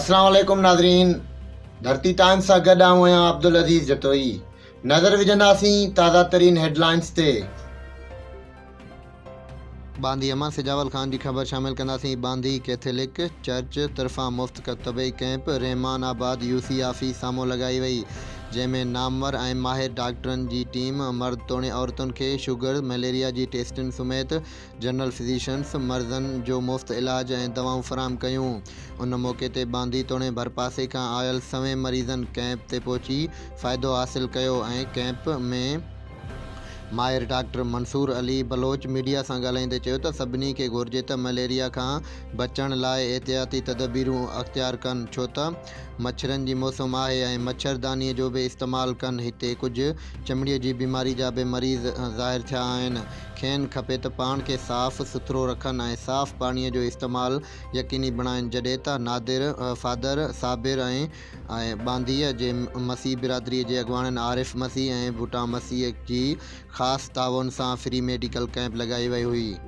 السلام عليڪم ناظرين ڌرتي ٽائمز سان گڏ آئون آهيان عبدالعزيز جتوئي نظر وجهنداسين تازه ترين هيڊلائنز تي. ٻانڌيء مان سجاول خان جي خبر شامل ڪنداسين ٻانڌي ڪيٿولڪ چرچ طرفان مفت طبعي camp Rehmanabad U C office سامهون لڳائي وئي جنهن ۾ نامور ۽ ماهر ڊاڪٽرن جي ٽيم مرد توڻي عورتن کي شگر مليريا جي ٽيسٽن سميت جنرل فزيشنز مرضن جو مفت علاج ۽ دوائون فراهم ڪيون. ان موقعي تي ٻانڌي توڻي ڀرپاسي کان آيل سوين مريضن ڪئمپ تي پهچي فائدو حاصل ڪيو ۽ ڪئمپ ۾ ماهر ڊاڪٽر منصور علي بلوچ ميڊيا سان ڳالهائيندي چيو ته سڀني کي گهرجي ته مليريا کان بچڻ لاء احتياطي تدبيرون اختيار ڪن ڇو ته مڇرن جي موسم آهي ۽ مڇرداني جو به استعمال ڪن هتي ڪجهه چمڙي جي بيماري جا به مريض ظاهر ٿيا آهن کين کپي ته پاڻ کي صاف سٿرو رکن ۽ صاف پاڻيء جو استعمال يقيني بڻائين جڏهن ته نادر فادر صابر ۽ ٻانڌيء جي مسيح برادريء جي اڳواڻن عارف مسيح ۽ ڀوٽان مسيح جي خاص تعاون سان فري ميڊيڪل ڪئمپ لڳائي وئي هئي.